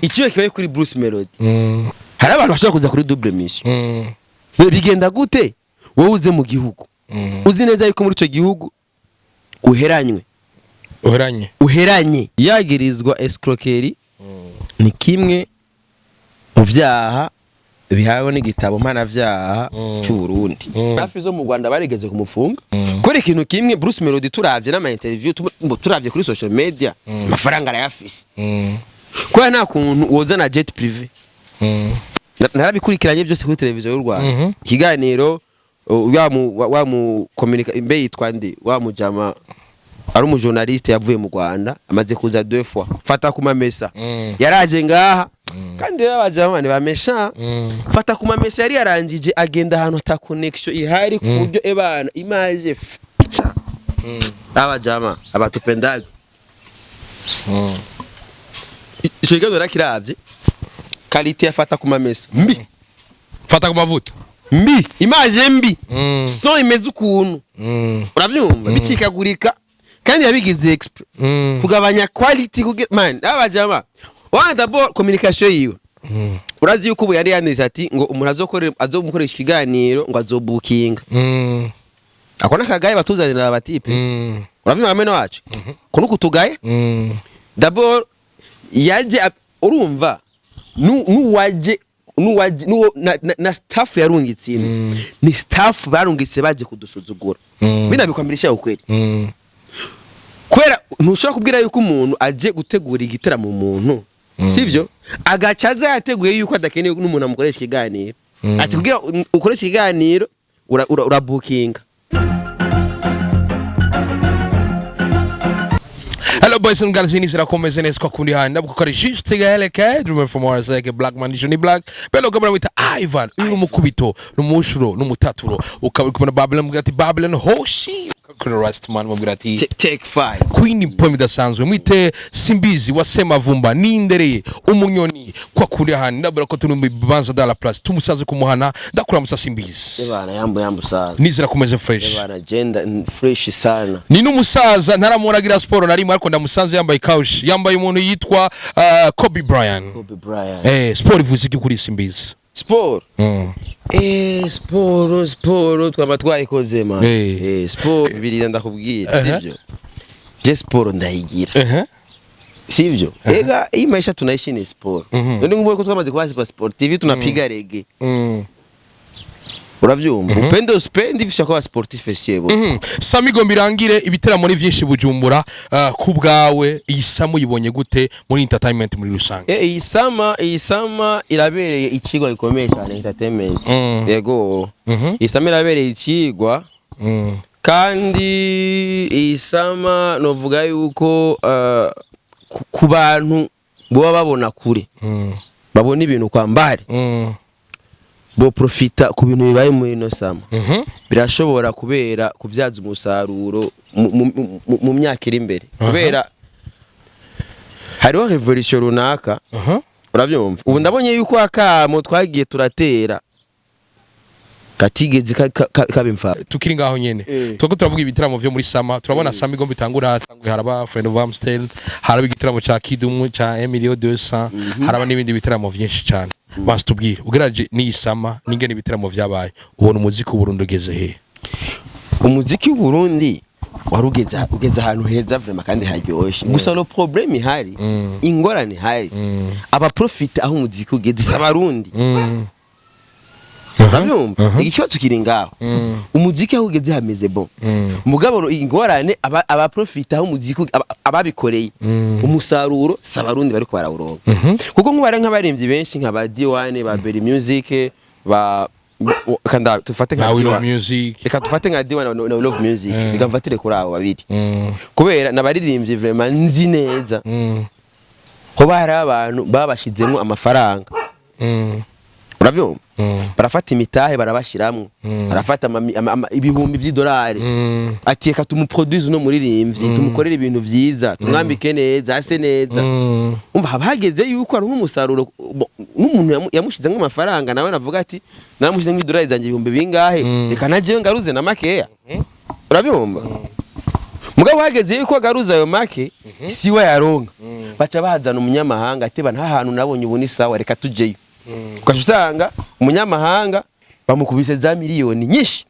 Ikiyo kibaye kuri Bruce Melody, hari abantu bashobora kuza kuri double mission. Bigenda gute wowe uze mu gihugu uzi neza yuko muri ico gihugu uheranywe? Uheranye. Uheranye, yagirizwa escroquerie, ni kimwe mu vyaha bihawe n'igitabo mpanavyaha c'u Burundi. Hafi zo mu Rwanda barigeze kumufunga kubera ikintu kimwe. Bruce Melody, turavye n'ama interview, turavye kuri social media, amafaranga arayafise, kubera nta kuntu wozana jet privé. Narabikurikiranye byose kuri televiziyo y'u Rwanda. Ikiganiro wa mu communica mbe yitwa nde, wa mujama ari umujournaliste yavuye mu Rwanda, amaze kuza deux fois, fata ku mamesa. Yaraje ngaha, kandi rero abajama ni bamesha. Fata ku mamesa yari yarangije agenda ahantu ata connection ihari, ku buryo ebana image abajama abatupendaga. Ico kiganiro nakiravye, qualité yafata ku mamesa mbi. Fata ku mavuta. Mbi, image mbi, son imeze ukuntu, uravyumva, bicikagurika, kandi yabigize exprès kugabanya quality kugira man abajama wa d'abord communication yiwe. Urazi yuko ubu yari yanditse ati ngo umuntu azokorera, azomukoresha ikiganiro, ngo azobukinga. Ako nakagaye batuzanira abatipe. Uravyumva hamwe wacu kuno kutugaye. D'abord yaje urumva nuwaje nuwaje nuwo na staff yarungitse ino, ni staff barungitse baje kudusuzugura. Binabikwamirisha ukweli, kubera ntushobora kubwira yuko umuntu aje gutegura igitaramo umuntu, sivyo, agaca aza yateguye yuko adakeneye n'umuntu amukoresha ikiganiro. Ati kugira ukoresha ikiganiro urabukinga. Hello boys and girls, ini zirakomeze neza kwa kundi handi ndabuka ko ari juste gaheleke driven from our like black man Johnny Black belo kamera wita Ivan, uyu mukubito n'umushuro n'umutaturo, ukaba uri kubona Babylon mubwira ati Babylon hoshi, ukabona Rastman mubwira ati Take five. Queen poem idasanzwe mwite Simbizi wa Semavumba nindereye umunyoni kwa kundi handi ndabura ko turi mu bibanza da la place tumusaze kumuhana. Ndakuramusa Simbizi. Ebana, yambo yambo sana. Nizera kumeze fresh. Ebana, genda fresh sana. Ni n'umusaza ntaramuragira siporo na rimwe, ariko ndamusanze yambaye kaushi, yambaye umuntu yitwa Kobe Bryant. Kobe Bryant. Siporo ivuze iki kuri Simbizi? Sport. Sport twaba twayikoze man. Sport bibiri ndakubwira, sivyo, je sport ndayigira, sivyo? Ega hii maisha tunaishi ni sport. Ndio ngumu ko twamaze kuba sportif, tunapiga reggae. Uravyumva, upende usipende ifisha kuba sportif siebo. Samigo mirangire ibiteramo ni vyinshi Bujumbura, ku bwawe iyi summer uyibonye gute muri entertainment muri rusange? Iyi summer irabereye ikigwa gikomeye cyane entertainment. Yego. Iyi summer irabereye ikigwa, kandi iyi summer novuga yuko ku bantu boba babona kure, babona ibintu kwa mbari, bo profita ku bintu bibaye muri ino summer. Birashobora kubera kubyaza umusaruro mu myaka iri imbere, kubera hariho revolution runaka. Urabyumva, ubu ndabonye yuko akamo twagiye turatera katigeze kaba imfa. Tukiri ngaho nyene, twako turavuga ibitaramo vyo muri summer, turabona summer igomba itangura, hatanguye haraba Friend of Amstel, haraba igitaramo ca Kidumu ca Emilio 200, haraba n'ibindi bitaramo vyinshi cyane. Basi tubwire, ugerageje n'iyi summer n'ingene ibitaramo vyabaye, ubona umuziki w'Uburundi ugeze hehe? Umuziki w'Uburundi wari ugeze ahantu heza vraiment kandi haryoshe. Gusa le problème ihari, ingorane ihari, abaprofita aho umuziki ugeze si Abarundi. Urabyumva, ikibazo kiri ngaho. Umuziki aho ugeze hameze bon, mugabo ingorane abaprofita aho umuziki ababikoreye umusaruro si Abarundi bariko barawuronka, kuko nk'ubare nk'abaremvyi benshi nka ba D1, ba Berry Music, ba kanda tufate nka na We Love D1. Music. Reka tufate nka D1 na We Love Music. Reka mfatire kuri abo babiri, kubera n'abaririmbyi vraiment nzi neza ko hari abantu babashizemwo amafaranga. Urabyumva, barafata imitahe barabashiramwo, barafata ibihumbi by'idolari, ati reka tumuproduce uno muririmbyi, tumukorere ibintu vyiza, tumwambike neza, ase neza. Umva, haba hageze yuko ari nk'umusaruro n'umuntu yamushizemwo amafaranga, nawe navuga ati naramushizemwo idolari zanjye ibihumbi bingahe, reka najewe ngaruze na makeya. Urabyumva, mugabo hageze yuko agaruza ayo make, siwe yaronka. Baca bazana umunyamahanga ati: "Nta hantu nabonye, ubu ni sawa, reka tujeyo." Ugaca usanga umunyamahanga bamukubise za miliyoni nyinshi.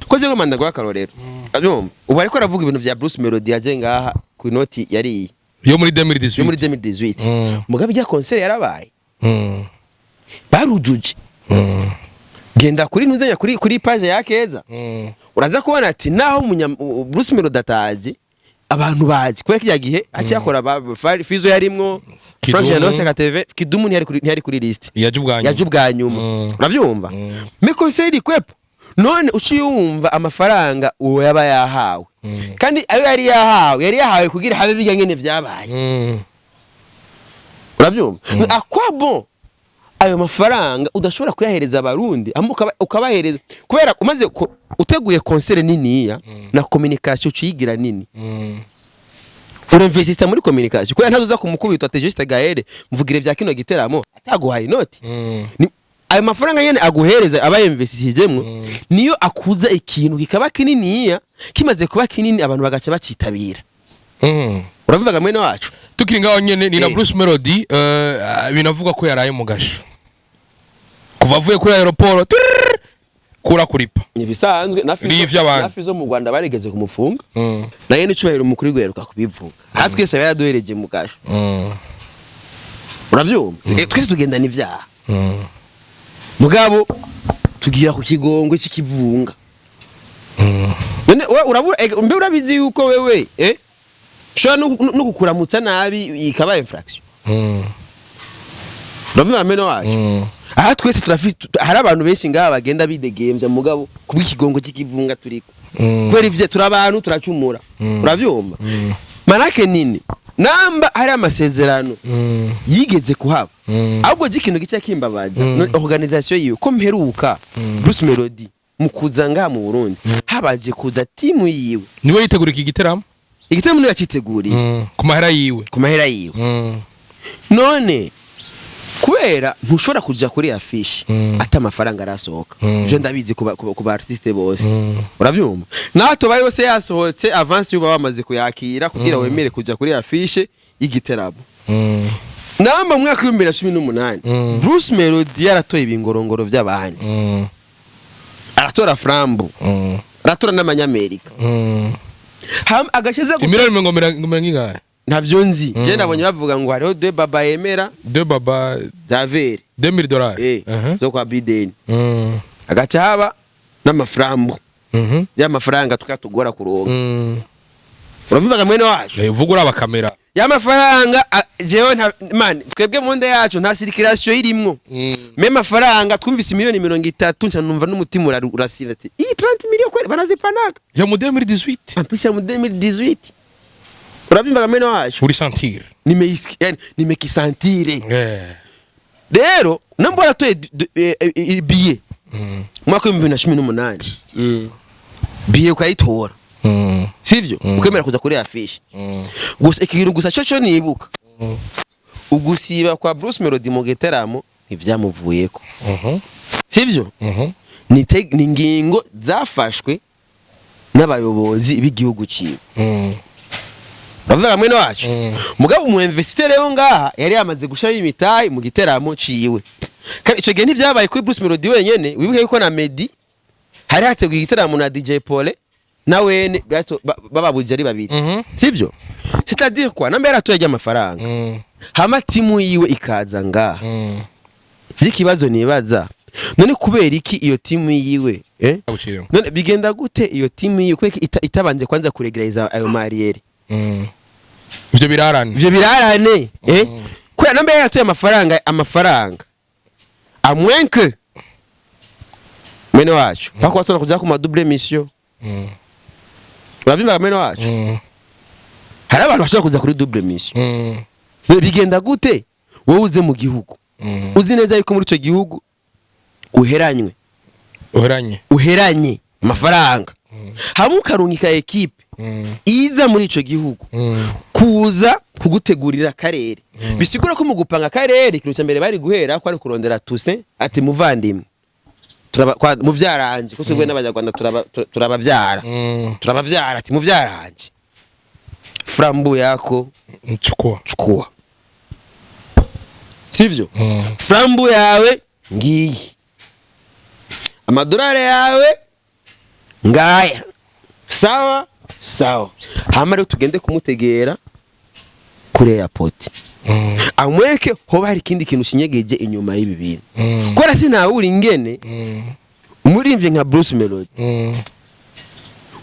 Koze ngo manda guha akarorero. Urumva, ubu ariko aravuga ibintu vya Bruce Melody yaje ngaha ku inoti yariye yo muri 2018. Yo muri 2018. Mugabe ijya concert yarabaye, barujuje. Genda kuri ntuzenya kuri page ya Keza, uraza kubona ati naho Bruce Melody atazi, abantu bazi kubera kirya gihe akiyakora Fizo yarimwo, Kidumu. Frank Janos Kateve, Kidumu ntiyari kuri list. Yaje ubwa nyuma. Yaje ubwa nyuma. Urabyumva? Mais concert ikwepo none uciye wumva amafaranga uwo yaba yahawe, kandi ayo yari yahawe kugira habe bijya nyene vyabaye. Urabyumva? À quoi bon ayo mafaranga udashobora kuyahereza Abarundi, ahubwo ukabahereza kubera umaze uteguye concert niniya na communication uciyigira nini? Urinvestista muri communication kubera ntazoza kumukubita ati: "Juste Gaël, mvugire vya kino giteramo," ataguhaye inoti. Ayo mafaranga nyene aguhereza aba investissijemwo niyo akuza ikintu kikaba kininiya, kimaze kuba kinini abantu bagaca bacitabira. Uravuga, mwene wacu? Tukiri ngaho nyene ni na Bruce Melody, binavuga ko yaraye mu gasho kuva avuye kuri aéroport turrrr, kura kuripa. Ibisanzwe. Riyo ivy'abandi. Na Fizo mu Rwanda barigeze kumufunga, naye n'icubahiro umukuru w'igihugu kubivuga aha, twese yaraduhereje mu gasho. Uravyumva? Twese tugendana ivyaha, mugabo tugira ku kigongwe c'ikivunga. None we urabura mbe urabizi yuko wewe ushobora no kukuramutsa nabi ikaba infraction? Uravyumva, meno wacu? Aha twese turafite, hari abantu benshi ngaha bagenda bidegemvya, mugabo kubw'ikigongo c'ikivunga turiko, kubera ivyo turi abantu turacumura. Uravyumva? Manake nini namba hari amasezerano yigeze kuhaba, ahubwo je ikintu gica kimbabaza, organisation yiwe, ko mperuka Bruce Melody mu kuza ngaha mu Burundi habaje kuza timu yiwe. Niwe yitegura iki giteramo? Igitaramo niwe yaciteguriye. Ku mahera yiwe. Ku mahera yiwe. None kubera ntushobora kuja kuri affiche ata amafaranga arasohoka, ivyo ndabizi ku ba artiste bose. Urabyumva? Naho tubaye yose yasohotse, avance yuba bamaze kuyakira kugira wemere kuja kuri affiche y'igiteramo. Namba mu mwaka w'2018 Bruce Melody yaratoye ibingorongoro by'abandi, aratora frambo, aratora n'amanyamerika. Agashize Imiliyoni mirongo ingahe? Ntavyo nzi. Je nabonye bavuga ngo hariho de baba yemera De baba za vere 2000 dollars. Zo kwa Biden. Agaca haba n'amaframbo y'amafaranga tukatugora kuronka. Uravuga, mwene wacu? Vuga uraba kamera. Y'amafaranga jewe nta man, twebwe mu nda yacu nta circulation irimwo. Me mafaranga twumvise miliyoni 30, nca numva n'umutima urasiba ati iyi 30 millions kweli banazipanaka? Ya mu 2018. En plus ya mu 2018. Urabyumvaga, mwene wacu? Uri sentir. Yani nimekisantire. Rero namba waratoye billet mu mwaka w'2018, billet ukayitora, sivyo? Ukemera kuza kuri affiche. Gusa ikintu gusa cyo nibuka, ugusiba kwa Bruce Melody mu giteramo ntivyamuvuyeko, sivyo? Ni ingingo zafashwe n'abayobozi b'igihugu ciwe. Uravuga, mwene wacu? Mugabo umu investisseur rero ngaha yari yamaze gushira imitayi mu giteramo ciwe, kandi ico gihe ntivyabaye kuri Bruce Melody wenyene. Wibuke yuko na Meddy hari hateguye igiteramo na DJ Paul na wene bababuje ari babiri, sivyo? C'est-à-dire quoi, namba yaratoye amafaranga, hama timu yiwe ikaza ngaha, vy'ikibazo nibaza, none kubera iki iyo timu yiwe, eh? Aguciremo. None bigenda gute iyo timu yiwe kubera iki itabanje kwanza kuregereza ayo mariyeri? Ivyo birarane. Ivyo birarane, eh? Kubera namba yaratoye amafaranga amwenke, mwene wacu, pako watu kuja ku ma double mission. Uravyumva, mwene wacu? Hari abantu bashobora kuza kuri double mission. None bigenda gute wowe uze mu gihugu, uzi neza yuko muri ico gihugu uheranywe? Uheranye. Uheranye amafaranga, hamwe ukarungika équipe iza muri ico gihugu kuza kugutegurira akarere. Bisigura ko mu gupanga akarere, ikintu cya mbere bari guhera ko ari kurondera tuse ati: "Muvandimwe, turaba muvyaranje ko twebwe n'Abanyarwanda turabavyara, turabavyara," ati: "Muvyaranje, frambu yako Chukua. Chukua." Sivyo? Frambu yawe ngiyi, amadolari yawe ngaya, sawa sawa. Hama rero tugende kumutegera kuri airport, amweke hoba hari ikindi kintu kinyegeje inyuma y'ibi bintu, kubera sinawuri ingene umuririmbyi nka Bruce Melody,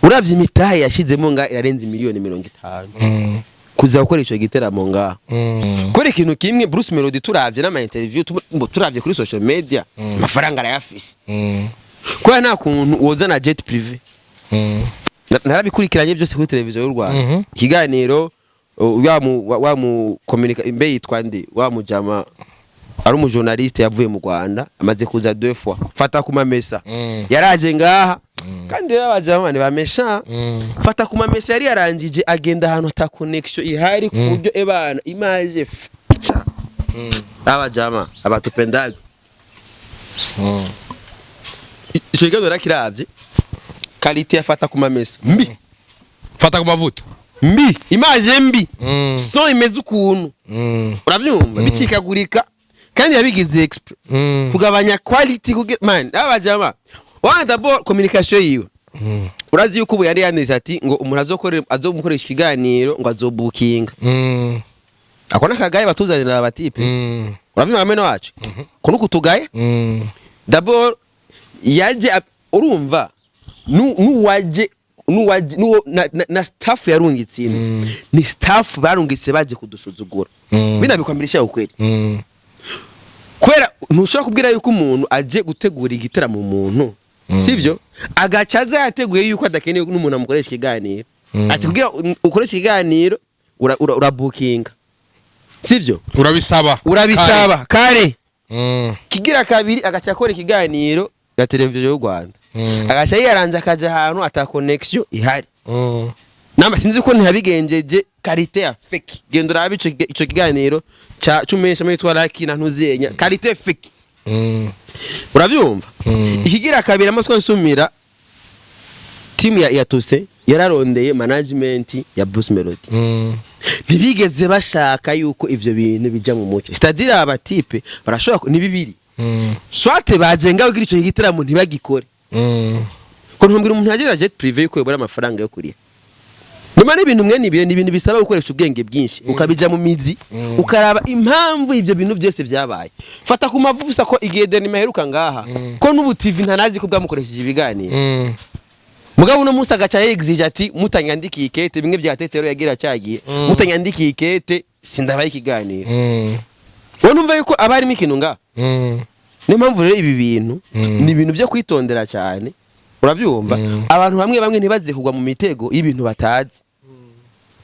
uravye imitahe yashizemo nga irarenze miliyoni 50 kuza gukora ico giteramo ngaha. Kubera ikintu kimwe, Bruce Melody turavye n'ama interview, turavye kuri social media, amafaranga arayafise, kubera nta kuntu wozana jet privé. Narabikurikiranye byose kuri televiziyo y'u Rwanda, ikiganiro wa mu communica mbe yitwa nde, wa mujama ari umu journaliste yavuye mu Rwanda, amaze kuza deux fois, fata ku mamesa. Yaraje ngaha, kandi rero abajama ni bamesha. Fata ku mamesa yari yarangije agenda ahantu ata connection ihari, ku buryo ebana image abajama abatupendaga. Ico kiganiro nakiravye, qualité yafata ku mamesa mbi. Fata ku mavuta. Mbi, image mbi, son imeze ukuntu, urabyumva, bicikagurika, kandi yabigize exprès kugabanya quality kugira man abajama wana d'abord communication yiwe. Urazi yuko ubu yari yanditse ati ngo umuntu azokore, azomukoresha ikiganiro, ngo azobukinga. Ako nakagaye batuzanira abatipe. Uravyumva mwene wacu, kuno kutugaye. D'abord yaje urumva nuwaje nuwaje nuwo na staff yarungitse ino, ni staff barungitse baje kudusuzugura. Binabikwamirisha ukweli, kubera ntushobora kubwira yuko umuntu aje gutegura igitaramo umuntu, sivyo, agaca aza yateguye yuko adakeneye n'umuntu amukoresha ikiganiro. Ati kugira ukoresha ikiganiro urabukinga, sivyo? Urabisaba. Urabisaba kare. Kigira kabiri, agaca akora ikiganiro na televiziyo y'u Rwanda, agaca yiyaranze akaja ahantu ata connection ihari. Nama sinzi ko ntihabigenjeje, qualité ya fake. Genda urabe ico kiganiro ca cumenyesha muri Lucky na ntuzenya, qualité fake. Urabyumva? Ikigira kabiri, amatwi nsumira, team ya Tuse yararondeye management ya Bruce Melody, ntibigeze bashaka yuko ivyo bintu bija mu muco, c'est-à-dire aba type barashobora ni bibiri: soit bajenga kugira ico gitaramo ntibagikore, ko ntumbwira umuntu yagira jet privé yuko yobora amafaranga yo kuriha nyuma n'ibintu mwene ibyo. Ni ibintu bisaba gukoresha ubwenge bwinshi, ukabija mu mizi, ukaraba impamvu ivyo bintu byose vyabaye. Fata ku mavusa ko igihe Denima aheruka ngaha, ko n'ubu TV ntanazi ko bwamukoresheje ibiganiro. Mugabo uno munsi agaca yexige ati mutanyandikiye ikete, bimwe bya tetero yagira cyagiye, mutanyandikiye ikete sindabaye ikiganiro. Wowe numva yuko aba harimo ikintu ngaha. Niyo mpamvu rero ibi bintu ni ibintu byo kwitondera cyane, urabyumva? Abantu bamwe bamwe ntibaze kugwa mu mitego y'ibintu batazi.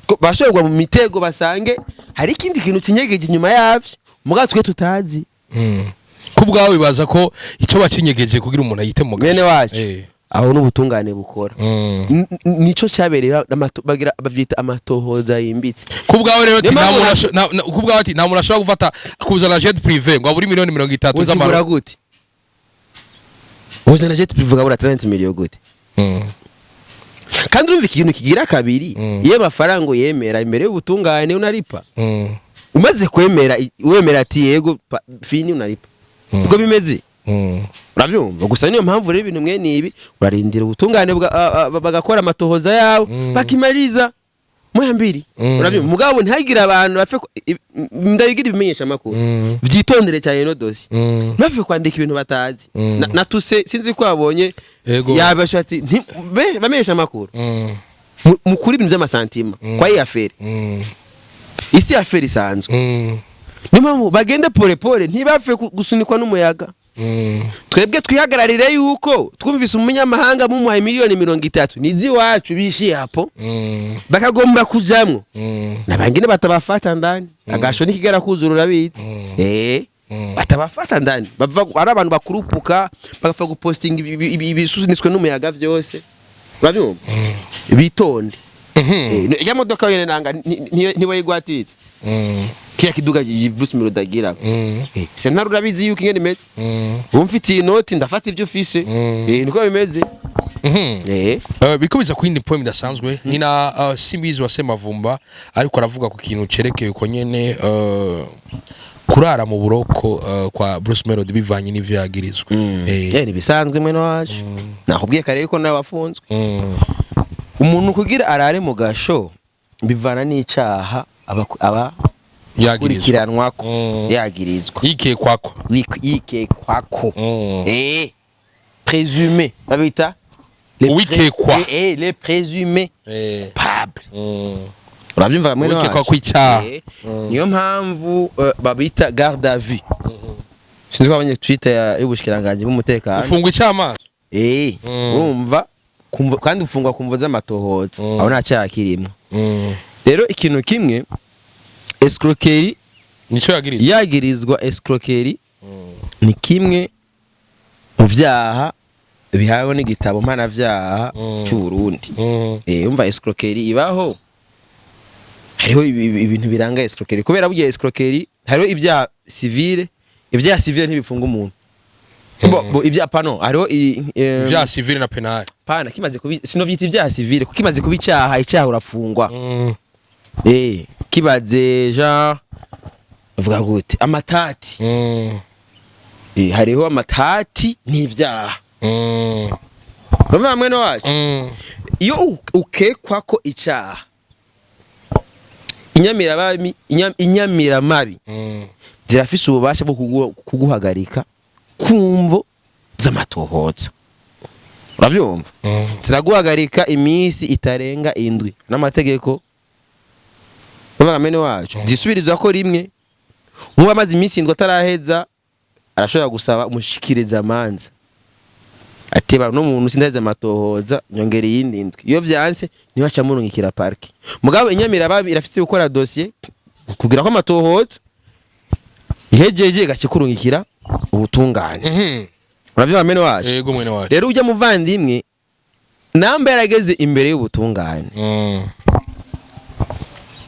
Ko bashobora kugwa mu mitego, basange hari ikindi kintu kinyegeje inyuma yabyo, mugabo twe tutazi. Ku bwawe bibaza ko icyo bakinyegeje kugira umuntu ayite mu Mwene wacu, aho n'ubutungane bukora. Nico cyabereye bagira bavyita amatohoza yimbitse. Ku bwawe rero ati Niyo nta mpamvu muntu ku bwawe ati nta muntu ashobora gufata kuzana jet privé ngo abure miliyoni 30 uzigura z'amarundi. Gute uzana jet privé ukabura 30 million gute? Kandi urumva ikintu kigira kabiri, iyo amafaranga uyemera imbere y'ubutungane unaripa. Umaze kwemera, wemera ati yego fini, unaripa. Uko bimeze, urabyumva? Gusa niyo mpamvu rero ibintu mwene ibi urarindira ubutungane bagakora amatohoza yabo, bakimariza moya mbiri. Urabyumva? Mugabo ntihagire abantu bapfe ndabigira ibimenyesha amakuru, vyitondere cyane ino dossier, ntibapfe kwandika ibintu batazi. Na tuse sinzi ko wabonye Ego. yabasha ati bamenyesha amakuru, mukuri ibintu by'amasantima kwa iyi affaire. Isi affaire isanzwe. Niyo mpamvu bagende pole pole, ntibapfe gusunikwa n'umuyaga. Twebwe twihagararire yuko twumvise umunyamahanga mumuhaye miliyoni 30 nizi iwacu bishiye hapo, bakagomba kujamwo, nabangine batabafata ndani. Agasho nikigera kuzura, urabitse, batabafata ndani, bava ari abantu bakurupuka, bagapfa gupostinga ibisusunitswe n'umuyaga byose, urabyumva? Bitonde. Ijya modoka yene nanga ntiwayigwatiritse, kiya kiduga Bruce Melody agira. Sentare urabizi yuko ingene imeze. Ubu mfitiye inoti, ndafata ibyo ufise. Niko bimeze. Bikubiza ku yindi poem idasanzwe ni na Simbizi wa Semavumba, ariko aravuga ku kintu cerekeye uko nyene. Kurara mu buroko kwa Bruce Melody bivanye n'ivyo yagirizwa. Ni bisanzwe, mwene wacu. Nakubwiye kare yuko nawe wafunzwe. Umuntu kugira arare mu gasho bivana n'icaha aba Yagirizwa. kurikiranwako, yagirizwa. Yikekwako. Yikekwako. Présumé babita les Uwikekwa. Les présumés coupables. Urabyumva, mwene Uwikekwa wacu? kw'icyaha. Niyo mpamvu babita garde à vue. Sinzi ko abanye Twitter y'ubushikiranganji bw'umutekano. Ufungwa icamaso. Urumva kandi ufungwa kumva z'amatohoza. Aho nta cyaha kirimo. Rero ikintu kimwe, escroquerie. Nico yagirizwa. Yagirizwa escroquerie ni kimwe mu vyaha bihawe n'igitabo mpanavyaha c'u Burundi. Umva, escroquerie ibaho, hariho ibintu biranga escroquerie, kubera burya escroquerie hariho ibyaha civile. Ibyaha civile ntibifunga umuntu. Bo ibyaha pano hariho Vya civil na penal. Pana kimaze kubi, sinovyita ibyaha civile, kuko kimaze kuba icyaha, icyaha urafungwa. Kibaze genre uvuga gute amatati. Hariho amatati n'ibyaha. Urumva, mwene wacu? Iyo ukekwa ko icyaha, inyamiramabi zirafise ububasha bwo kuguhagarika kumvo z'amatohoza, urabyumva? Ziraguhagarika iminsi itarenga 7 n'amategeko. Urumva, mwene wacu, zisubirizwa ko rimwe. Nkuba amaze iminsi 7 ataraheza, arashobora gusaba umushikiriza amanza ati: "Ba no muntu sindaheza amatohoza, nyongera iyindi ndwi." Iyo vyanse, ntibaca murungikira parquet. Mugabo inyamiramabi irafise gukora dossier kugira ko amatohoza ihejeje, igaca ubutungane. Uravyumva, mwene wacu? Yego, mwene wacu. Rero ujya muvandimwe namba yarageze imbere y'ubutungane,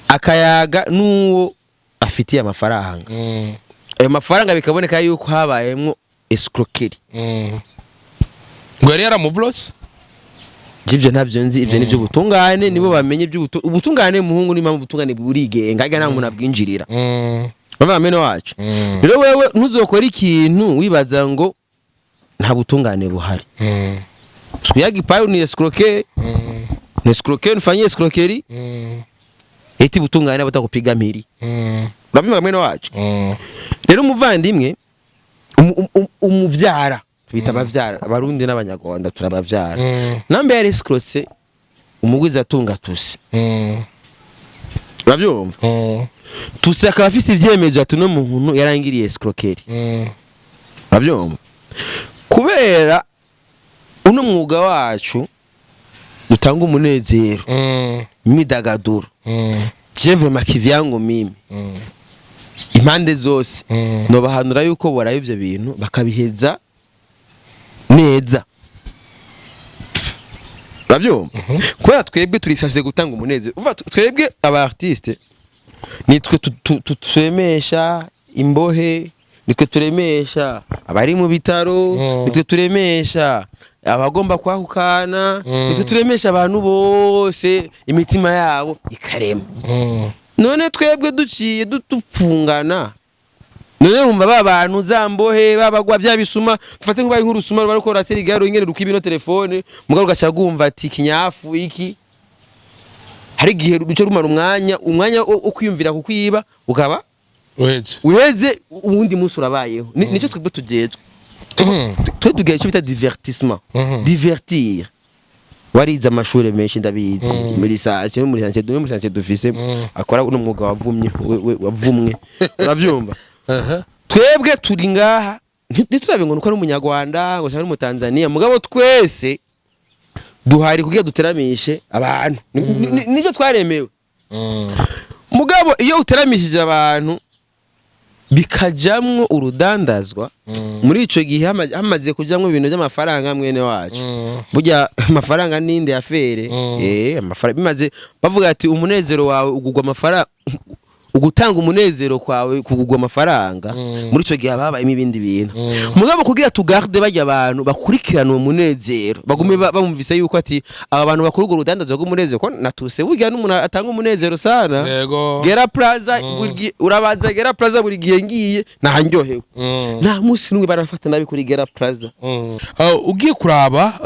akayaga n'uwo afitiye amafaranga, ayo mafaranga bikaboneka yuko habayemwo escroquerie. Ngo yari yaramublose. Ibyo ntabyo nzi, ibyo ni iby'ubutungane, nibo bamenye iby'ubutungane. Muhungu, niyo mpamvu ubutungane burigenga, ariko nta muntu abwinjirira. Bava, mwene wacu. Rero wewe ntuzokora ikintu wibaza ngo nta butungane buhari. Siku payo ni escroquer, ni escroquer, nifanyie escroquerie, eti butungane butakupiga mpiri. Urabyumva, mwene wacu? Rero umuvandimwe umuvyara, twita abavyara, Abarundi n'Abanyarwanda turabavyara, nambe yari escroquer umugwiza atunga tusi. Urabyumva? Tusi akaba afise ivyemezo ati no muntu yarangiriye escroquerie. Urabyumva, kubera uno mwuga wacu utanga umunezero, imyidagaduro, je vraiment kivyangu mimi, impande zose nobahanura yuko boraba ivyo bintu bakabiheza neza. Urabyumva, kubera twebwe turisase gutanga umunezero. Umva, twebwe aba artiste nitwe turemesha imbohe, nitwe turemesha abari mu bitaro, nitwe turemesha abagomba kwahukana, nitwe turemesha abantu bose imitima yabo ikarema. None twebwe duciye dupfungana, none wumva ba bantu za mbohe babagwa bya bisuma, dufate nk'ubaye nk'urusuma ruba ruko ruratera igare ingene rukiba ino telefone, mugabo ugaca gwumva ati kinyafu iki. Hari igihe ruca rumara umwanya wo kwiyumvira kukwiba ukaba uheze. Uheze, uwundi munsi urabayeho. Nicyo twebwe tugejwe. Twe tugira icyo bita divertissement, divertir. Warize amashuri menshi, ndabizi, muri science, muri science dufise akora uno mwuga wavumye, wavumwe, uravyumva? Aha. Twebwe turi ngaha, ntiturabe ngo nuko ari Umunyarwanda ngo cyangwa Umutanzania, mugabo twese duhari kugira duteramishe abantu. Nicyo twaremewe. Mugabo iyo uteramishije abantu bikajamwo urudandazwa, muri ico gihe hamaze kujamwo ibintu by'amafaranga, mwene wacu, burya amafaranga n'indi affaire. Amafaranga bimaze bavuga ati umunezero wawe ugugwa amafaranga. Ugutanga umunezero kwawe kugugwa amafaranga, muri ico gihe haba habayemo ibindi bintu. Mugabo kugira tugarde bajya abantu bakurikirana uwo munezero, bagume bamumvise yuko ati aba bantu bakora urwo rudandazo rw'umunezero, ko natuse burya n'umuntu atanga umunezero sana. Gera Plaza, urabaza Gera Plaza, buri gihe ngiye nahandyohewe. Nta munsi n'umwe barafata nabi kuri Gera Plaza. Ugiye kuraba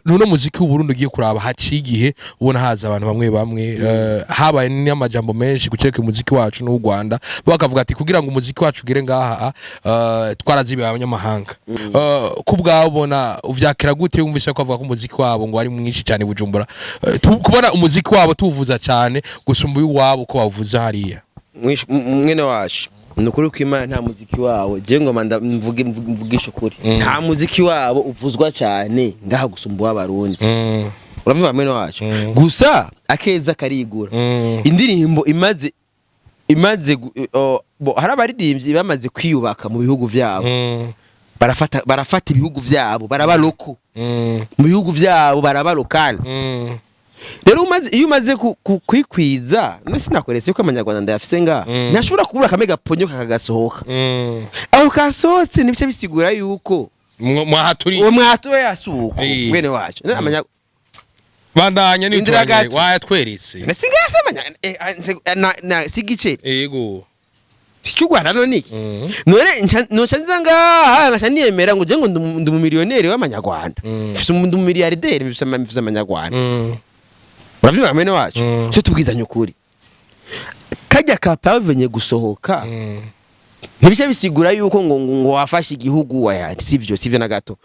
nuno muziki w'Uburundi, ugiye kuraba haciye igihe ubona haza abantu bamwe bamwe, habaye n'amajambo menshi gucereka umuziki wacu n'u Rwanda, bakavuga ati kugira ngo umuziki wacu ugere ngaha, twarazibiye abanyamahanga. Ku bwawe ubona uvyakira gute wumvise ko avuga ko umuziki wabo ngo ari mwinshi cyane i Bujumbura, kubona umuziki wabo tuwuvuza cyane gusumba uwabo uko bawuvuza hariya? Mwene wacu, ni ukuri ko Imana nta muziki wawo, je ngoma mvuge mvugisha ukuri, nta muziki wabo uvuzwa cyane ngaha gusumba uw'Abarundi. Uravyumva, mwene wacu? Gusa akeza karigura. Indirimbo imaze bo, hari abaririmbyi bamaze kwiyubaka mu bihugu vyabo, barafata ibihugu vyabo, baraba local mu bihugu vyabo, baraba local. Rero iyo umaze kwikwiza, none sinakoretse yuko amanyarwanda ndayafise ngaha, ntashobora kubura akamega ponyo kakagasohoka. Aho kasohotse nibyo bisigura yuko Mwahaturi. Uwo mwatuwe yasuko. Mwene wacu, none Bandanya. Indira nitwanye gato. Wayatweretse. Nasigase amanya na sigiceri si cy'u Rwanda none iki? None noca nza ngaha nkaca niyemera ngo je ngo ndi umumiliyoneri w'amanyarwanda, mfise ndi umumiliyarderi, mfise amanyarwanda. Uravyumva, mwene wacu? Cyo tubwizanye ukuri, kajya kapavenye gusohoka, ntibice bisigura yuko ngo wafashe igihugu waya. Sivyo na gato.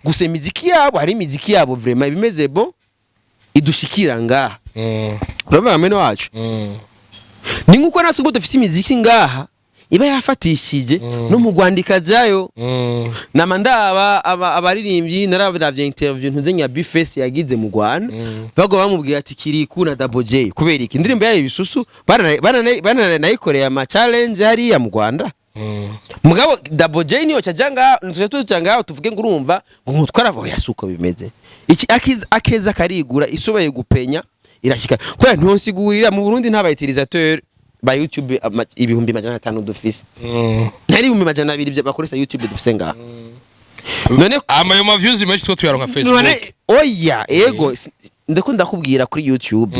Gusa imiziki yabo, hari imiziki yabo vraiment bimeze bo idushikira ngaha. Uravuga, mwene wacu? Ni nkuko natwe ubwo dufise imiziki ngaha iba yafatishije no mu Rwanda ikajayo. Nama ndaba abaririmbyi, nararavye interview ntuze nya Bface yagize mu Rwanda, bago bamubwira ati Kiriku na Double J, kubera iki indirimbo yayo Ibisusu baranayikoreye ama challenge hariya mu Rwanda. Mugabo Double J niyo caja ngaho, ntuze tuja ngaho tuvuge ngo urumva ngo twaravuye, yasuko bimeze iki. Akeza karigura, ishoboye gupenya irashika, kubera ntosigurira mu Burundi nta utilisateur ba YouTube 500,000 dufise, ntari 200,000 bakoresha YouTube dufise ngaha none. Ama yo ma views menshi two tuyaronka Facebook. None oya, ego, ndiko ndakubwira kuri YouTube.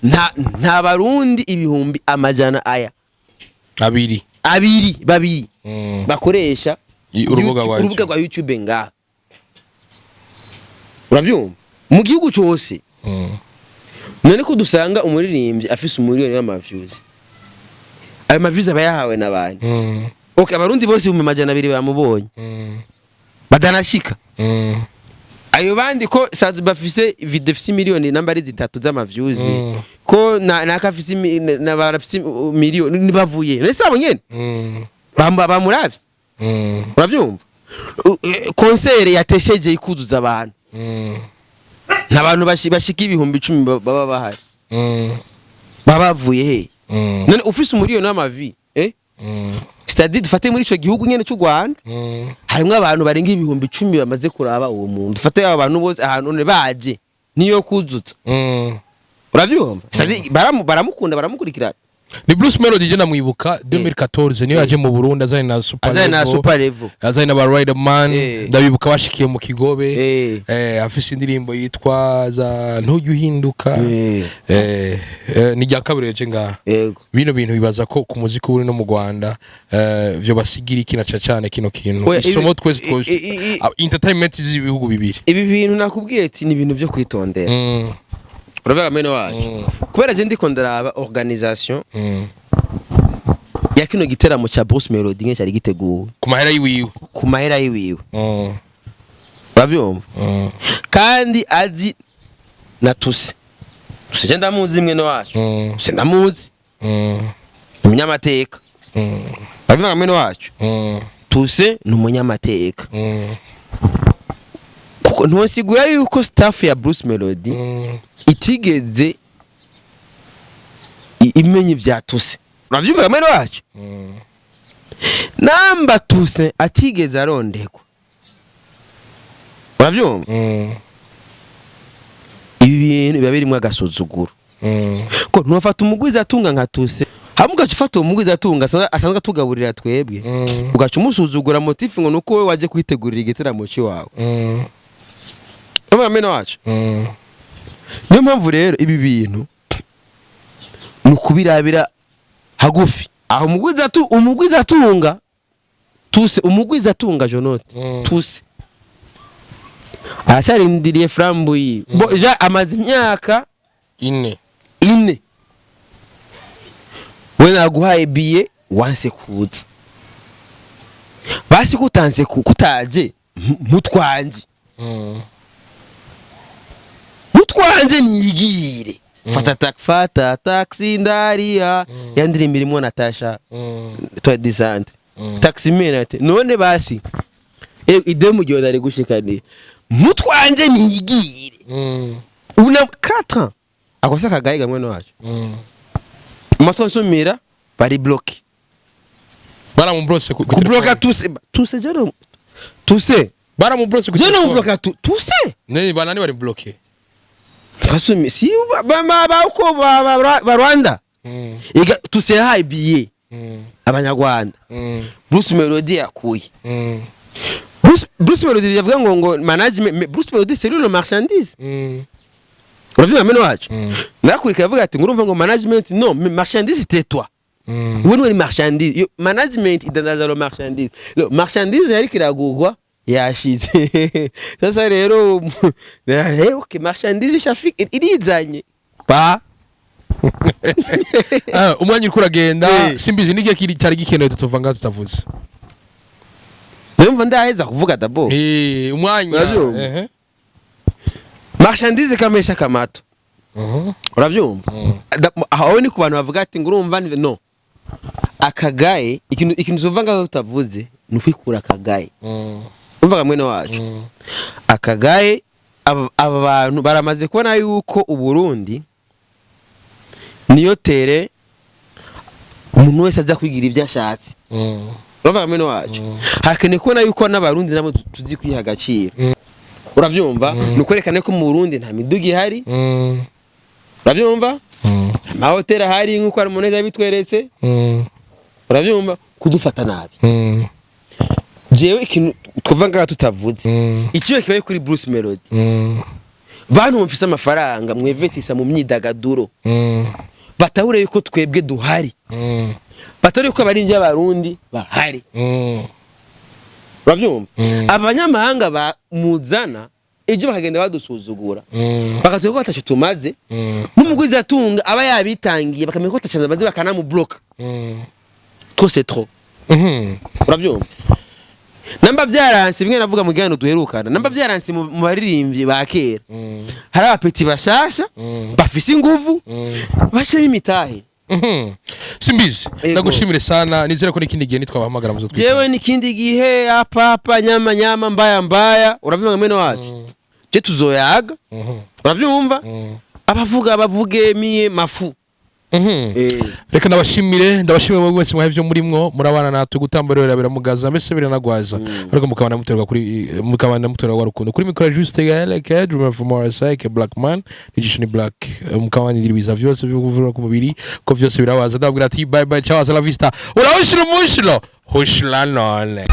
Nta Barundi ibihumbi amajana aya abiri. Abiri, babiri bakoresha urubuga rwa urubuga YouTube. Rwa YouTube ngaha, uravyumva, mu gihugu cyose. None ko dusanga umuririmbyi afise umuriyoni w'ama views, ayo ma views aba yahawe n'abantu? Okay, Abarundi bose 200,000 bamubonye, badanashika. Ayo bandi ko bafise video ifise miliyoni namba ari zitatu z'ama views, ko naka afise na barafise miliyoni nibavuye nese abo nyene bamuravye. Uravyumva? Concert yatesheje ikuzuza abantu, nta bantu bashika 10,000 baba bahari, baba bavuye he? None ufise umuriyoni w'ama vues, c'est-à-dire dufate muri ico gihugu nyene c'u Rwanda, harimwo abantu barenga 10,000 bamaze kuraba uwo muntu, dufate abo bantu bose ahantu none baje niyo kuzuza. Uravyumva? C'est-à-dire baramukunda, baramukurikirana. Ni Bruce Melody, je namwibuka 2014 niyo yaje mu Burundi azanye na Super Azanye na Level, Super Level. Azanye na ba Riderman. Ndabibuka bashikiye mu Kigobe. Afise indirimbo yitwa za Ntujya Uhinduka. Ni rya kabiri yaje ngaha. Bino bintu bibaza ko ku muziki uri no mu Rwanda, vyo basigira iki na cyane kino kintu Oya, isomo twese twose entertainment z'ibihugu bibiri? Ibi bintu nakubwiye ati ni ibintu byo kwitondera. Uravuga, mwene wacu, kubera je ndiko ndaraba organisation ya kino giteramo ca Bruce Melody nke cyari giteguwe ku mahera yiwiwe, ku mahera yiwiwe, uravyumva? Kandi azi na tuse tuse, je ndamuzi mwene wacu. Tuse ndamuzi, umunyamateka. Uravyumva, mwene wacu? Tuse ni umunyamateka, kuko ntosigura yuko staff ya Bruce Melody itigeze imenya ibya Tuse. Uravyumva, mwene wacu? Namba Tuse atigeze arondegwa, uravyumva? Ibi bintu biba birimwo agasuzuguro, ko ntufata umugwiza atunga nka Tuse. Hamwe ugaca ufata uwo mugwizatunga asanzwe atugaburira twebwe, ugaca umusuzugura, motif ngo nuko wowe waje kwitegurira igitaramo cy'iwawe. Urumva, mwene wacu? Niyo mpamvu rero ibi bintu ni ukubirabira hagufi aho umugwizatunga tuse, umugwizatunga jonote tuse aracyarindiriye frambuyi bo ja amaze imyaka 4. 4. We naguhaye billet, wanse kuza. Basi kutanse kutaje mutwanje, mutwanje niyigire. Fata taxi ndaria ya ndirimbo irimo Natasha twa disante. Taxi mena ati none basi idemu gihe nari gushikaniye mutwanje niyigire. Una 4 ans akosa kagayiga, mwene wacu. Matwi nsumira bari bloqué. Baramublose ku Kubloka tuse, tuse jero tuse. Baramublose ku jero telefone. Bloka tu tuse. Ne banani bari bloqué? Twasumi si ba ba ba uko ba Rwanda. Iga tuse yahaye billet abanyarwanda. Bruce Melody yakuye. Bruce Melody yavuga ngo management, mais Bruce Melody, c'est lui le marchandise. Uravyumva, mwene wacu? Nakurika yavuga ati ngurumva ngo management, non, mais marchandise, c'était toi. Wewe ni marchandise. Yo, management idandaza le marchandise. Le marchandise yari kiragurwa yashize. Sasa rero okay, marchandise shafik irizanye ba. Ah, umwanya uriko uragenda. Simbizi n'igihe cyari gikenewe tutova ngaho tutavuze. Ndumva ndaheza kuvuga d'abord. Umwanya. Urabyumva? Ehe. Marchandise kamesha kamato. Urabyumva? Aho ni ku bantu bavuga ati ngurumva no akagaye ikintu uzuva ngaho tutavuze ni ukwikura akagaye. Umvaga, mwene wacu? Akagaye aba bantu baramaze kubona yuko Uburundi niyo tere umuntu wese aza kwigira ibyo ashatse. Uravuga, mwene wacu, hakeneye kubona yuko n'Abarundi nabo tuzi kwiha agaciro. Urabyumva? Ni ukwerekana ko mu Burundi nta miduga ihari. Urabyumva? Amahoteli ahari nk'uko Harmonize yabitweretse. Urabyumva, kudufata nabi. Jewe ikintu twuva ngaha tutavuze, ikiyo kibaye kuri Bruce Melody, bantu mufise amafaranga mwevetisa mu myidagaduro, batahure yuko twebwe duhari, batahure yuko abarinzi b'Abarundi bahari. Urabyumva? Abanyamahanga bamuzana ibyo bakagenda badusuzugura, bakatwereka ko ataco tumaze. N'umugwizatunga aba yabitangiye, bakamenya ko ataco bamaze, bakanamubloka. Trop c'est trop. Urabyumva? Namba byaranse bimwe navuga mu kiganiro duherukana, namba byaranse mu baririmbyi ba kera, hari abapeti bashasha bafise inguvu, bashiremo imitahe. Simbizi. Yego. Ndagushimire sana, nizere ko n'ikindi gihe nitwabahamagara muzo. Jewe n'ikindi gihe hapa hapa, nyama nyama, mbaya mbaya. Uravyumva, mwene wacu? Je tuzoyaga. Uravyumva? Abavuga bavuge, miye mafu. Reka ndabashimire, ndabashimire mwebwe mwese mwahe ivyo murimwo murabana natwe gutambarira biramugaza mbese biranagwaza, ariko mukabana muterwa kuri mukabana muterwa wa rukundo kuri micro Juste Gaël ke Dreamer from RSI ke Black Man ijisho ni black, mukabana ibiza vyose byo kuvura ku mubiri ko vyose birabaza. Ndabwira ati bye bye, ciao, hasta la vista, urahushira umushiro hushira none.